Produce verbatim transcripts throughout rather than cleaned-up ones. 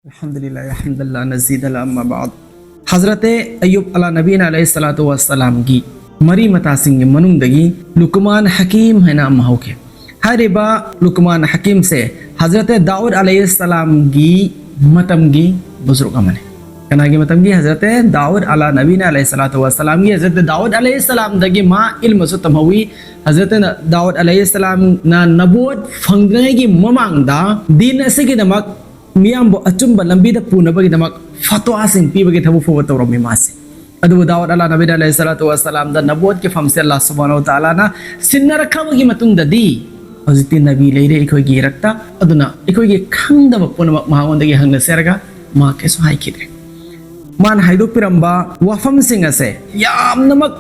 الحمد لله، الحمد لله، نزيد الله، أما بعد. ꯍꯖꯔꯠ ꯑꯌꯨꯕ ꯑꯂꯥ ꯅꯕꯤꯅ ꯑꯂꯩꯍꯤ ꯁꯂꯥꯇꯨ ꯋꯥꯁꯂꯥꯝꯒꯤ ꯃꯔꯤ ꯃꯇꯥꯁꯤꯡꯒꯤ ꯃꯅꯨꯡꯗꯒꯤ ꯂꯨꯀꯃꯥꯟ ꯍꯀꯤꯝ ꯍꯥꯏꯅ ꯑꯃ ꯍꯧꯈꯤ꯫ ꯍꯥꯏꯔꯤꯕ ꯂꯨꯀꯃꯥꯟ ꯍꯀꯤꯝꯁꯦ ꯍꯖꯔꯠ ꯗꯥꯎꯗ ꯑꯂꯩꯍꯤ ꯁꯂꯥꯝꯒꯤ ꯃꯇꯝꯒꯤ ꯕꯨꯖꯨꯔꯒ ꯑꯃꯅꯤ꯫ ꯀꯅꯥꯒꯤ ꯃꯇꯝꯒꯤ? ꯍꯖꯔꯠ ꯗꯥꯎꯗ ꯑꯂꯥ ꯅꯕꯤꯅ ꯑꯂꯩꯍꯤ ꯁꯂꯥꯇꯨ ꯋꯥꯁꯂꯥꯝꯒꯤ, ꯍꯖꯔꯠ ꯗꯥꯎꯗ ꯑꯂꯩꯍꯤ ꯁꯂꯥꯝꯗꯒꯤ ꯃꯥ ꯏꯜꯃꯁꯨ ꯇꯝꯍꯧꯋꯤ꯫ ꯍꯖꯔꯠ ꯗꯥꯎꯗ ꯑꯂꯩꯍꯤ ꯁꯂꯥꯝꯅ ꯅꯕꯨꯋꯠ ꯐꯪꯗ꯭ꯔꯤꯉꯩꯒꯤ ꯃꯃꯥꯡꯗ ꯗꯤꯟ ꯑꯁꯤꯒꯤꯗꯃꯛ ꯃꯤꯌꯥꯝꯕꯨ ꯑꯆꯨꯝꯕ ꯂꯝꯕꯤꯗ ꯄꯨꯅꯕꯒꯤꯗꯃꯛ ꯐꯇ꯭ꯋꯥꯁꯤꯡ ꯄꯤꯕꯒꯤ ꯊꯕꯛ ꯐꯥꯎꯕ ꯇꯧꯔꯝꯃꯤ ꯃꯥꯁꯦ꯫ ꯑꯗꯨꯕꯨ ꯗꯥꯎꯗ ꯑꯂꯥ ꯅꯕꯤꯅ ꯑꯂꯩꯍꯤ ꯁꯂꯥꯇꯨ ꯋꯥꯁꯂꯥꯝꯗ ꯅꯕꯨꯋꯠꯀꯤ ꯐꯝꯁꯦ ꯑꯜꯂꯥꯍ ꯁꯨꯕꯍꯥꯅꯍꯨ ꯋ ꯇꯥꯂꯥꯅ ꯁꯤꯟꯅꯔꯛꯈ꯭ꯔꯕꯒꯤ ꯃꯇꯨꯡꯗꯗꯤ ꯍꯧꯖꯤꯛꯇꯤ ꯅꯕꯤ ꯂꯩꯔꯦ ꯑꯩꯈꯣꯏꯒꯤ ꯏꯔꯛꯇ꯫ ꯑꯗꯨꯅ ꯑꯩꯈꯣꯏꯒꯤ ꯈꯪꯗꯕ ꯄꯨꯝꯅꯃꯛ ꯃꯉꯣꯟꯗꯒꯤ ꯍꯪꯅꯁꯦ ꯍꯥꯏꯔꯒ ꯃꯥ ꯀꯩꯁꯨ ꯍꯥꯏꯈꯤꯗ꯭ꯔꯦ꯫ ꯃꯥꯅ ꯍꯥꯏꯗꯣꯛꯄꯤꯔꯝꯕ ꯋꯥꯐꯝꯁꯤꯡ ꯑꯁꯦ ꯌꯥꯝꯅꯃꯛ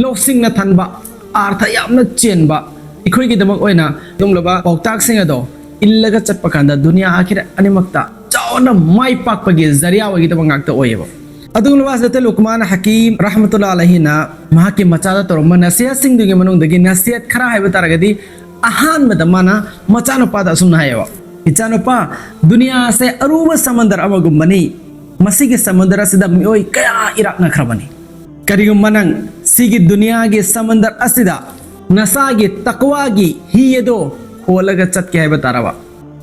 ꯂꯧꯁꯤꯡꯅ ꯊꯟꯕ, ꯑꯥꯔꯊ ꯌꯥꯝꯅ ꯆꯦꯟꯕ, ꯑꯩꯈꯣꯏꯒꯤꯗꯃꯛ ꯑꯣꯏꯅ ꯑꯗꯨꯒꯨꯝꯂꯕ ꯄꯥꯎꯇꯥꯛꯁꯤꯡ ꯑꯗꯣ ꯏꯜꯂꯒ ꯆꯠꯄ ꯀꯥꯟꯗ ꯗꯨꯅꯤꯌꯥ ꯑꯥꯈꯤꯔ ꯑꯅꯤꯃꯛꯇ ꯆꯥꯎꯅ ꯃꯥꯏ ꯄꯥꯛꯄꯒꯤ ꯖꯔꯤꯌꯥ ꯑꯣꯏꯒꯗꯕ ꯉꯥꯛꯇ ꯑꯣꯏꯌꯦꯕ꯫ ꯑꯗꯨꯒꯨꯝꯂꯕ ꯍꯖꯔꯠ ꯂꯨꯀꯃꯥꯟ ꯍꯀꯤꯝ ꯔꯍꯃꯇꯨꯜꯂꯥ ꯑꯂꯩꯍꯤꯅ ꯃꯍꯥꯛꯀꯤ ꯃꯆꯥꯗ ꯇꯧꯔꯝꯕ ꯅꯁꯤꯍꯠꯁꯤꯡꯗꯨꯒꯤ ꯃꯅꯨꯡꯗꯒꯤ ꯅꯁꯤꯍꯠ ꯈꯔ ꯍꯥꯏꯕ ꯇꯥꯔꯒꯗꯤ, ꯑꯍꯥꯟꯕꯗ ꯃꯥꯅ ꯃꯆꯥꯅꯨꯄꯥꯗ ꯑꯁꯨꯝꯅ ꯍꯥꯏꯌꯦꯕ, "ꯏꯆꯥꯅꯨꯄꯥ, ꯗꯨꯅꯤꯌꯥꯁꯦ ꯑꯔꯨꯕ ꯁꯃꯨꯗ꯭ꯔ ꯑꯃꯒꯨꯝꯕꯅꯤ꯫ ꯃꯁꯤꯒꯤ ꯁꯃꯨꯗ꯭ꯔ ꯑꯁꯤꯗ ꯃꯤꯑꯣꯏ ꯀꯌꯥ ꯏꯔꯥꯛꯅꯈ꯭ꯔꯕꯅꯤ꯫ ꯀꯔꯤꯒꯨꯝꯕ ꯅꯪ ꯁꯤꯒꯤ ꯗꯨꯅꯤꯌꯥꯒꯤ ꯁꯃꯨꯗ꯭ꯔ ꯑꯁꯤꯗ ꯅꯁꯥꯒꯤ ꯇꯛꯋꯥꯒꯤ ꯍꯤ ꯑꯗꯨ ꯍꯣꯜꯂꯒ ꯆꯠꯀꯦ ꯍꯥꯏꯕ ꯇꯥꯔꯕ,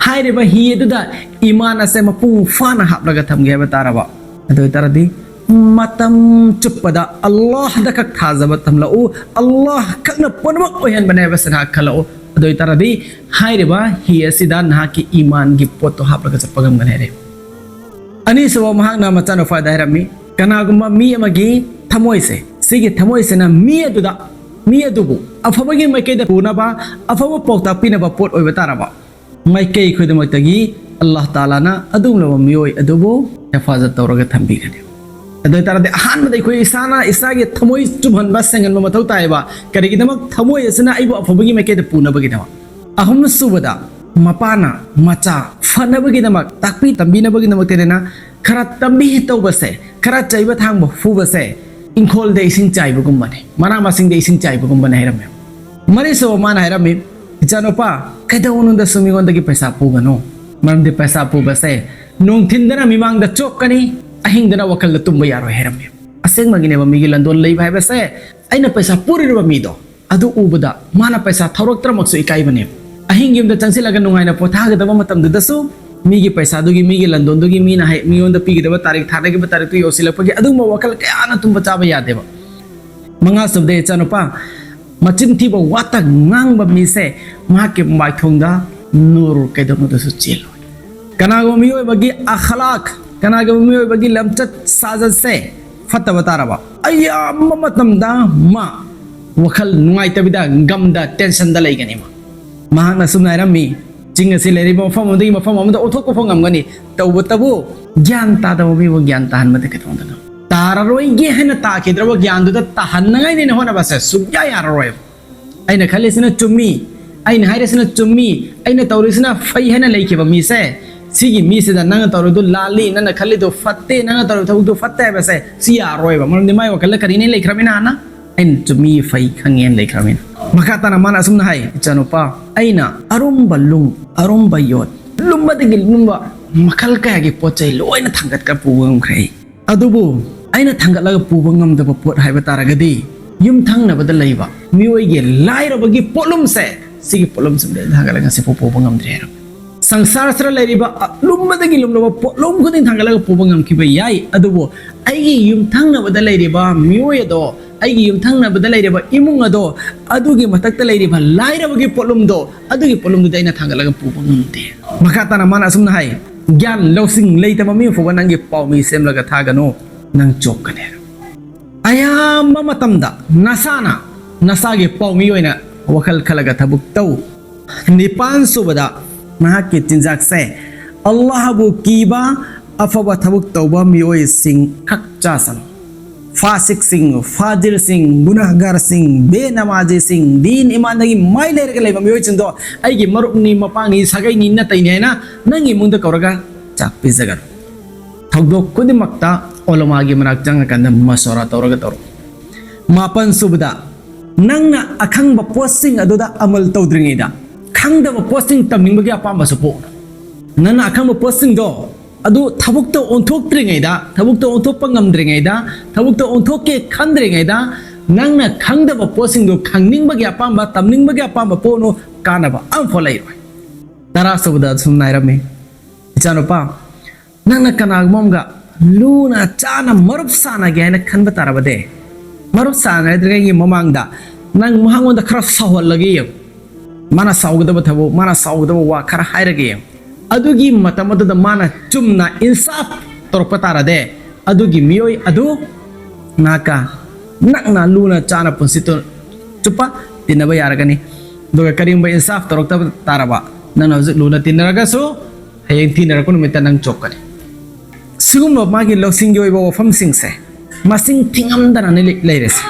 ꯍꯥꯏꯔꯤꯕ ꯍꯤ ꯑꯗꯨꯗ ꯏꯃꯥꯟ ꯑꯁꯦ ꯃꯄꯨꯡ ꯐꯥꯅ ꯍꯥꯞꯂꯒ ꯊꯝꯒꯦ ꯍꯥꯏꯕ ꯇꯥꯔꯕ, ꯑꯗꯨ ꯑꯣꯏꯇꯥꯔꯗꯤ ꯃꯇꯝ ꯆꯨꯞꯄꯗ ꯑꯜꯂꯥꯍꯗ ꯈꯛ ꯊꯥꯖꯕ ꯊꯝꯂꯛꯎ, ꯑꯜꯂꯥꯍ ꯈꯛꯅ ꯄꯨꯝꯅꯃꯛ ꯑꯣꯏꯍꯟꯕꯅꯦ ꯍꯥꯏꯕꯁꯤ ꯅꯍꯥꯛ ꯈꯜꯂꯛꯎ꯫ ꯑꯗꯨ ꯑꯣꯏꯇꯥꯔꯗꯤ ꯍꯥꯏꯔꯤꯕ ꯍꯤ ꯑꯁꯤꯗ ꯅꯍꯥꯛꯀꯤ ꯏꯃꯥꯟꯒꯤ ꯄꯣꯠꯇꯣ ꯍꯥꯞꯂꯒ ꯆꯠꯄ ꯉꯝꯒꯅꯤ" ꯍꯥꯏꯔꯦ꯫ ꯑꯅꯤꯁꯨꯕ, ꯃꯍꯥꯛꯅ ꯃꯆꯥꯅꯨꯄꯥꯗ ꯍꯥꯏꯔꯝꯃꯤ, ꯀꯅꯥꯒꯨꯝꯕ ꯃꯤ ꯑꯃꯒꯤ ꯊꯃꯣꯏꯁꯦ, ꯁꯤꯒꯤ ꯊꯃꯣꯏꯁꯤꯅ ꯃꯤ ꯑꯗꯨꯗ, ꯃꯤ ꯑꯗꯨꯕꯨ ꯑꯐꯕꯒꯤ ꯃꯥꯏꯀꯩꯗ ꯄꯨꯅꯕ, ꯑꯐꯕ ꯄꯥꯎꯇꯥꯛ ꯄꯤꯅꯕ ꯄꯣꯠ ꯑꯣꯏꯕ ꯇꯥꯔꯕ, ꯃꯥꯏꯀꯩ ꯈꯨꯗꯤꯡꯃꯛꯇꯒꯤ ꯑꯜꯂꯥꯍ ꯇꯥꯂꯥꯅ ꯑꯗꯨꯒꯨꯝꯂꯕ ꯃꯤꯑꯣꯏ ꯑꯗꯨꯕꯨ ꯍꯦꯐꯥꯖꯠ ꯇꯧꯔꯒ ꯊꯝꯕꯤꯒꯅꯤ꯫ ꯑꯗꯨ ꯑꯣꯏꯇꯥꯔꯗꯤ ꯑꯍꯥꯟꯕꯗ ꯑꯩꯈꯣꯏ ꯏꯁꯥꯅ ꯏꯁꯥꯒꯤ ꯊꯃꯣꯏ ꯆꯨꯝꯍꯟꯕ, ꯁꯦꯡꯍꯟꯕ ꯃꯊꯧ ꯇꯥꯏꯌꯦꯕ꯫ ꯀꯔꯤꯒꯤꯗꯃꯛ? ꯊꯃꯣꯏ ꯑꯁꯤꯅ ꯑꯩꯕꯨ ꯑꯐꯕꯒꯤ ꯃꯥꯏꯀꯩꯗ ꯄꯨꯅꯕꯒꯤꯗꯃꯛ꯫ ꯑꯍꯨꯝꯁꯨꯕꯗ, ꯃꯄꯥꯅ ꯃꯆꯥ ꯐꯅꯕꯒꯤꯗꯃꯛ, ꯇꯥꯛꯄꯤ ꯇꯝꯕꯤꯅꯕꯒꯤꯗꯃꯛꯇꯅꯤꯅ ꯈꯔ ꯇꯝꯕꯤ ꯇꯧꯕꯁꯦ, ꯈꯔ ꯆꯩꯕ ꯊꯥꯡꯕ ꯐꯨꯕꯁꯦ, ꯏꯪꯈꯣꯜꯗ ꯏꯁꯤꯡ ꯆꯥꯏꯕꯒꯨꯝꯕꯅꯤ, ꯃꯅꯥ ꯃꯁꯤꯡꯗ ꯏꯁꯤꯡ ꯆꯥꯏꯕꯒꯨꯝꯕꯅꯤ ꯍꯥꯏꯔꯝꯃꯦ꯫ ꯃꯔꯤꯁꯨꯕ ꯃꯥꯅ ꯍꯥꯏꯔꯝꯃꯤ, "ꯏꯆꯥꯅꯨꯄꯥ, ꯀꯩꯗꯧꯅꯨꯡꯗꯁꯨ ꯃꯤꯉꯣꯟꯗꯒꯤ ꯄꯩꯁꯥ ꯄꯨꯒꯅꯨ꯫ ꯃꯔꯝꯗꯤ ꯄꯩꯁꯥ ꯄꯨꯕꯁꯦ ꯅꯨꯡꯊꯤꯟꯗꯅ ꯃꯤꯃꯥꯡꯗ ꯆꯣꯞꯀꯅꯤ, ꯑꯍꯤꯡꯗꯅ ꯋꯥꯈꯜꯗ ꯇꯨꯝꯕ ꯌꯥꯔꯣꯏ ꯍꯥꯏꯔꯝꯃꯤ꯫ ꯑꯁꯦꯡꯕꯒꯤꯅꯦꯕ, ꯃꯤꯒꯤ ꯂꯟꯗꯣꯟ ꯂꯩꯕ ꯍꯥꯏꯕꯁꯦ꯫ ꯑꯩꯅ ꯄꯩꯁꯥ ꯄꯨꯔꯤꯕ ꯃꯤꯗꯣ ꯑꯗꯨ ꯎꯕꯗ ꯃꯥꯅ ꯄꯩꯁꯥ ꯊꯧꯔꯛꯇ꯭ꯔꯃꯛꯁꯨ ꯏꯀꯥꯏꯕꯅꯦꯕ꯫ ꯑꯍꯤꯡ ꯌꯨꯝꯗ ꯆꯪꯁꯤꯜꯂꯒ ꯅꯨꯡꯉꯥꯏꯅ ꯄꯣꯊꯥꯒꯗꯕ ꯃꯇꯝꯗꯨꯗꯁꯨ ꯃꯤꯒꯤ ꯄꯩꯁꯥꯗꯨꯒꯤ, ꯃꯤꯒꯤ ꯂꯟꯗꯣꯟꯗꯨꯒꯤ, ꯃꯤꯅ ꯍꯥꯏ-, ꯃꯤꯉꯣꯟꯗ ꯄꯤꯒꯗꯕ ꯇꯥꯔꯤꯛ, ꯊꯥꯅꯈꯤꯕ ꯇꯥꯔꯤꯛꯇꯨ ꯌꯧꯁꯤꯜꯂꯛꯄꯒꯤ ꯑꯗꯨꯒꯨꯝꯕ ꯋꯥꯈꯜ ꯀꯌꯥꯅ ꯇꯨꯝꯕ ꯆꯥꯕ ꯌꯥꯗꯦꯕ꯫ ꯃꯉꯥ ꯁꯨꯕꯗ ꯏꯆꯥꯅꯨꯄꯥ, ꯃꯆꯤꯟ ꯊꯤꯕ ꯋꯥꯇ ꯉꯥꯡꯕ ꯃꯤꯁꯦ ꯃꯍꯥꯛꯀꯤ ꯃꯥꯏꯊꯣꯡꯗ ꯅꯨꯔ ꯀꯩꯗꯧꯅꯨꯗꯁꯨ ꯆꯦꯜꯂꯣꯏ꯫ ꯀꯅꯥꯒꯨꯝꯕ ꯃꯤꯑꯣꯏꯕꯒꯤ ꯑꯈꯂꯥꯛ, ꯀꯅꯥꯒꯨꯝꯕ ꯃꯤꯑꯣꯏꯕꯒꯤ ꯂꯝꯆꯠ ꯁꯥꯖꯠꯁꯦ ꯐꯠꯇꯕ ꯇꯥꯔꯕ, ꯑꯌꯥꯝꯕ ꯃꯇꯝꯗ ꯃꯥ ꯋꯥꯈꯜ ꯅꯨꯡꯉꯥꯏꯇꯕꯤꯗ, ꯒꯝꯗ, ꯇꯦꯟꯁꯟꯗ ꯂꯩꯒꯅꯤ ꯃꯥ꯫ ꯃꯍꯥꯛꯅ ꯁꯨꯝꯅ ꯍꯥꯏꯔꯝꯃꯤ, "ꯆꯤꯡ ꯑꯁꯤ ꯂꯩꯔꯤꯕ ꯃꯐꯝ ꯑꯃꯗꯒꯤ ꯃꯐꯝ ꯑꯃꯗ ꯑꯣꯟꯊꯣꯛꯄ ꯐꯥꯎ ꯉꯝꯒꯅꯤ, ꯇꯧꯕꯇꯕꯨ ꯒ꯭ꯌꯥꯟ ꯇꯥꯗꯕ ꯃꯤꯕꯨ ꯒ꯭ꯌꯥꯟ ꯇꯥꯍꯟꯕꯗ ꯀꯩꯗꯧꯅꯗꯅꯣ?" ꯇꯥꯔꯔꯣꯏꯒꯦ ꯍꯥꯏꯅ ꯇꯥꯈꯤꯗ꯭ꯔꯕ ꯒ꯭ꯌꯥꯟꯗꯨꯗ ꯇꯥꯍꯟꯅꯉꯥꯏꯅꯦꯅ ꯍꯣꯠꯅꯕꯁꯦ ꯁꯨꯡꯌꯥ ꯌꯥꯔꯔꯣꯏꯕ꯫ ꯑꯩꯅ ꯈꯜꯂꯤꯁꯤꯅ ꯆꯨꯝꯃꯤ, ꯑꯩꯅ ꯍꯥꯏꯔꯤꯁꯤꯅ ꯆꯨꯝꯃꯤ, ꯑꯩꯅ ꯇꯧꯔꯤꯁꯤꯅ ꯐꯩ ꯍꯥꯏꯅ ꯂꯩꯈꯤꯕ ꯃꯤꯁꯦ, ꯁꯤꯒꯤ ꯃꯤꯁꯤꯗ ꯅꯪꯅ ꯇꯧꯔꯤꯗꯨ ꯂꯥꯜꯂꯤ, ꯅꯪꯅ ꯈꯜꯂꯤꯗꯨ ꯐꯠꯇꯦ, ꯅꯪꯅ ꯇꯧꯔꯤ ꯊꯕꯛꯇꯨ ꯐꯠꯇꯦ ꯍꯥꯏꯕꯁꯦ ꯁꯤ ꯌꯥꯔꯔꯣꯏꯕ꯫ ꯃꯔꯝꯗꯤ ꯃꯥꯏ ꯋꯥꯈꯜꯗ ꯀꯔꯤꯅꯦ ꯂꯩꯈ꯭ꯔꯕꯅꯤꯅ ꯍꯥꯟꯅ? ꯑꯩꯅ ꯆꯨꯝꯃꯤ ꯐꯩ ꯈꯪꯉꯦꯅ ꯂꯩꯈ꯭ꯔꯕꯅꯤꯅ꯫ ꯃꯈꯥ ꯇꯥꯅ ꯃꯥꯅ ꯑꯁꯨꯝꯅ ꯍꯥꯏ, "ꯏꯆꯥꯅꯨꯄꯥ, ꯑꯩꯅ ꯑꯔꯨꯝꯕ ꯂꯨꯡ, ꯑꯔꯨꯝꯕ ꯌꯣꯠ, ꯂꯨꯝꯕꯗꯒꯤ ꯂꯨꯝꯕ ꯃꯈꯜ ꯀꯌꯥꯒꯤ ꯄꯣꯠ ꯆꯩ ꯂꯣꯏꯅ ꯊꯥꯡꯒꯠꯀ ꯄꯨꯕ ꯉꯝꯈ꯭ꯔꯦ ꯑꯩ꯫ ꯑꯗꯨꯕꯨ ꯑꯩꯅ ꯊꯥꯡꯒꯠꯂꯒ ꯄꯨꯕ ꯉꯝꯗꯕ ꯄꯣꯠ ꯍꯥꯏꯕ ꯇꯥꯔꯒꯗꯤ ꯌꯨꯝꯊꯪꯅꯕꯗ ꯂꯩꯕ ꯃꯤꯑꯣꯏꯒꯤ ꯂꯥꯏꯔꯕꯒꯤ ꯄꯣꯠꯂꯨꯝꯁꯦ, ꯁꯤꯒꯤ ꯄꯣꯠꯂꯨꯝꯁꯤꯃꯗꯤ ꯑꯩꯅ ꯊꯥꯡꯒꯠꯂꯒ ꯉꯁꯤꯐꯥꯎ ꯄꯨꯕ ꯉꯝꯗ꯭ꯔꯤ" ꯍꯥꯏꯔꯝꯃꯤ꯫ ꯁꯪꯁꯥꯔꯁꯤꯗ ꯂꯩꯔꯤꯕ ꯂꯨꯝꯕꯗꯒꯤ ꯂꯨꯝꯂꯕ ꯄꯣꯠꯂꯨꯝ ꯈꯨꯗꯤꯡ ꯊꯥꯡꯒꯠꯂꯒ ꯄꯨꯕ ꯉꯝꯈꯤꯕ ꯌꯥꯏ, ꯑꯗꯨꯕꯨ ꯑꯩꯒꯤ ꯌꯨꯝꯊꯪꯅꯕꯗ ꯂꯩꯔꯤꯕ ꯃꯤꯑꯣꯏ ꯑꯗꯣ, ꯑꯩꯒꯤ ꯌꯨꯝꯊꯪꯅꯕꯗ ꯂꯩꯔꯤꯕ ꯏꯃꯨꯡ ꯑꯗꯣ, ꯑꯗꯨꯒꯤ ꯃꯊꯛꯇ ꯂꯩꯔꯤꯕ ꯂꯥꯏꯔꯕꯒꯤ ꯄꯣꯠꯂꯨꯝꯗꯣ, ꯑꯗꯨꯒꯤ ꯄꯣꯠꯂꯨꯝꯗꯨꯗꯤ ꯑꯩꯅ ꯊꯥꯡꯒꯠꯂꯒ ꯄꯨꯕ ꯉꯝꯗꯦ꯫ ꯃꯈꯥ ꯇꯥꯅ ꯃꯥꯅ ꯑꯁꯨꯝꯅ ꯍꯥꯏ, "ꯒ꯭ꯌꯥꯟ ꯂꯧꯁꯤꯡ ꯂꯩꯇꯕ ꯃꯤ ꯐꯥꯎꯕ ꯅꯪꯒꯤ ꯄꯥꯎꯃꯤ ꯁꯦꯝꯂꯒ ꯊꯥꯒꯅꯨ, ꯅꯪ ꯆꯣꯞꯀꯅꯤ"꯫ ꯑꯌꯥꯝꯕ ꯃꯇꯝꯗ ꯅꯁꯥꯅ ꯅꯁꯥꯒꯤ ꯄꯥꯎꯃꯤ ꯑꯣꯏꯅ ꯋꯥꯈꯜ ꯈꯜꯂꯒ ꯊꯕꯛ ꯇꯧ꯫ ꯅꯤꯄꯥꯟ ꯁꯨꯕꯗ, ꯅꯍꯥꯛꯀꯤ ꯆꯤꯟꯖꯥꯛꯁꯦ ꯑꯜꯂꯥꯍꯕꯨ ꯀꯤꯕ, ꯑꯐꯕ ꯊꯕꯛ ꯇꯧꯕ ꯃꯤꯑꯣꯏꯁꯤꯡ ꯈꯛ ꯆꯥꯁꯅꯨ꯫ ꯐꯥꯁꯤꯛꯁꯤꯡ, ꯐꯥꯖꯤꯔꯁꯤꯡ, ꯒꯨꯅꯥꯍꯒꯥꯔꯁꯤꯡ, ꯕꯦꯅꯃꯥꯖꯤꯁꯤꯡ, ꯗꯤꯟ ꯏꯃꯥꯟꯗꯒꯤ ꯃꯥꯏ ꯂꯩꯔꯒ ꯂꯩꯕ ꯃꯤꯑꯣꯏꯁꯤꯡꯗꯣ ꯑꯩꯒꯤ ꯃꯔꯨꯞꯅꯤ, ꯃꯄꯥꯡꯅꯤ, ꯁꯥꯒꯩꯅꯤ, ꯅꯥꯇꯩꯅꯤ ꯍꯥꯏꯅ ꯅꯪꯒꯤ ꯏꯃꯨꯡꯗ ꯀꯧꯔꯒ ꯆꯥꯛ ꯄꯤꯖꯒꯅꯨ꯫ ꯊꯧꯗꯣꯛ ꯈꯨꯗꯤꯡꯃꯛꯇ ꯎꯂꯃꯥꯒꯤ ꯃꯅꯥꯛ ꯆꯪꯉꯀꯥꯟꯗ ꯃꯁꯣꯔꯥ ꯇꯧꯔꯒ ꯇꯧꯔꯛꯎ꯫ ꯃꯥꯄꯟ ꯁꯨꯕꯗ, ꯅꯪꯅ ꯑꯈꯪꯕ ꯄꯣꯠꯁꯤꯡ ꯑꯗꯨꯗ ꯑꯃꯜ ꯇꯧꯗ꯭ꯔꯤꯉꯩꯗ ꯈꯪꯗꯕ ꯄꯣꯠꯁꯤꯡ ꯇꯝꯅꯤꯡꯕꯒꯤ ꯑꯄꯥꯝꯕꯁꯨ ꯄꯣꯛꯎ꯫ ꯅꯪꯅ ꯑꯈꯪꯕ ꯄꯣꯠꯁꯤꯡꯗꯣ ꯑꯗꯨ ꯊꯕꯛꯇ ꯑꯣꯟꯊꯣꯛꯇ꯭ꯔꯤꯉꯩꯗ, ꯊꯕꯛꯇ ꯑꯣꯟꯊꯣꯛꯄ ꯉꯝꯗ꯭ꯔꯤꯉꯩꯗ, ꯊꯕꯛꯇ ꯑꯣꯟꯊꯣꯛꯀꯦ ꯈꯟꯗ꯭ꯔꯤꯉꯩꯗ, ꯅꯪꯅ ꯈꯪꯗꯕ ꯄꯣꯠꯁꯤꯡꯗꯣ ꯈꯪꯅꯤꯡꯕꯒꯤ ꯑꯄꯥꯝꯕ, ꯇꯝꯅꯤꯡꯕꯒꯤ ꯑꯄꯥꯝꯕ ꯄꯣꯠꯅꯣ ꯀꯥꯟꯅꯕ ꯑꯃꯐꯥꯎ ꯂꯩꯔꯣꯏ꯫ ꯇꯔꯥ ꯁꯨꯕꯗ ꯑꯁꯨꯝꯅ ꯍꯥꯏꯔꯝꯃꯤ, "ꯏꯆꯥꯅꯨꯄꯥ, ꯅꯪꯅ ꯀꯅꯥꯒꯨꯝꯕ ꯑꯃꯒ ꯂꯨꯅ ꯆꯥꯅ ꯃꯔꯨꯞ ꯁꯥꯟꯅꯒꯦ ꯍꯥꯏꯅ ꯈꯟꯕ ꯇꯥꯔꯕꯗꯤ, ꯃꯔꯨꯞ ꯁꯥꯟꯅꯗ꯭ꯔꯤꯉꯩꯒꯤ ꯃꯃꯥꯡꯗ ꯅꯪ ꯃꯉꯣꯟꯗ ꯈꯔ ꯁꯥꯎꯍꯜꯂꯒ ꯌꯦꯡꯉꯨ꯫ ꯃꯥꯅ ꯁꯥꯎꯒꯗꯕ ꯊꯕꯛ, ꯃꯥꯅ ꯁꯥꯎꯒꯗꯕ ꯋꯥ ꯈꯔ ꯍꯥꯏꯔꯒ ꯌꯦꯡꯉꯨ꯫ ꯑꯗꯨꯒꯤ ꯃꯇꯝ ꯑꯗꯨꯗ ꯃꯥꯅ ꯆꯨꯝꯅ ꯏꯟꯁꯥꯐ ꯇꯧꯔꯛꯄ ꯇꯥꯔꯗꯤ, ꯑꯗꯨꯒꯤ ꯃꯤꯑꯣꯏ ꯑꯗꯨ ꯅꯍꯥꯛꯀ ꯅꯛꯅ ꯂꯨꯅ ꯆꯥꯅ ꯄꯨꯟꯁꯤ ꯇꯨ-, ꯆꯨꯞꯄ ꯇꯤꯟꯅꯕ ꯌꯥꯔꯒꯅꯤ꯫ ꯑꯗꯨꯒ ꯀꯔꯤꯒꯨꯝꯕ ꯏꯟꯁꯥꯐ ꯇꯧꯔꯛꯇꯕ ꯇꯥꯔꯕ, ꯅꯪꯅ ꯍꯧꯖꯤꯛ ꯂꯨꯅ ꯇꯤꯟꯅꯔꯒꯁꯨ ꯍꯌꯦꯡ ꯊꯤꯅꯔꯛꯄ ꯅꯨꯃꯤꯠꯇ ꯅꯪ ꯆꯣꯞꯀꯅꯤ"꯫ ꯁꯤꯒꯨꯝꯕ ꯃꯥꯒꯤ ꯂꯧꯁꯤꯡꯒꯤ ꯑꯣꯏꯕ ꯋꯥꯐꯝꯁꯤꯡꯁꯦ ꯃꯁꯤꯡ ꯊꯤꯉꯝꯗꯅ ꯂꯩ-, ꯂꯩꯔꯤꯁꯦ꯫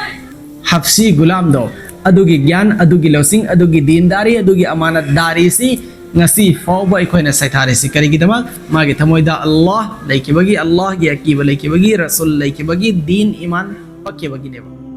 ꯍꯥꯞꯁꯤ ꯒꯨꯂꯥꯝꯗꯣ, ꯑꯗꯨꯒꯤ ꯒ꯭ꯌꯥꯟ, ꯑꯗꯨꯒꯤ ꯂꯧꯁꯤꯡ, ꯑꯗꯨꯒꯤ ꯗꯤꯟꯗꯥꯔꯤ, ꯑꯗꯨꯒꯤ ꯑꯃꯥꯅꯠꯗꯥꯔꯤꯁꯤ ꯉꯁꯤ ꯐꯥꯎꯕ ꯑꯩꯈꯣꯏꯅ ꯁꯩꯊꯥꯔꯤꯁꯤ ꯀꯔꯤꯒꯤꯗꯃꯛ? ꯃꯥꯒꯤ ꯊꯃꯣꯏꯗ ꯑꯜꯂꯥꯍ ꯂꯩꯈꯤꯕꯒꯤ, ꯑꯜꯂꯥꯍꯒꯤ ꯑꯀꯤꯕ ꯂꯩꯈꯤꯕꯒꯤ, ꯔꯁꯨꯜ ꯂꯩꯈꯤꯕꯒꯤ, ꯗꯤꯟ ꯏꯃꯥꯟ ꯄꯛꯈꯤꯕꯒꯤꯅꯦꯕ꯫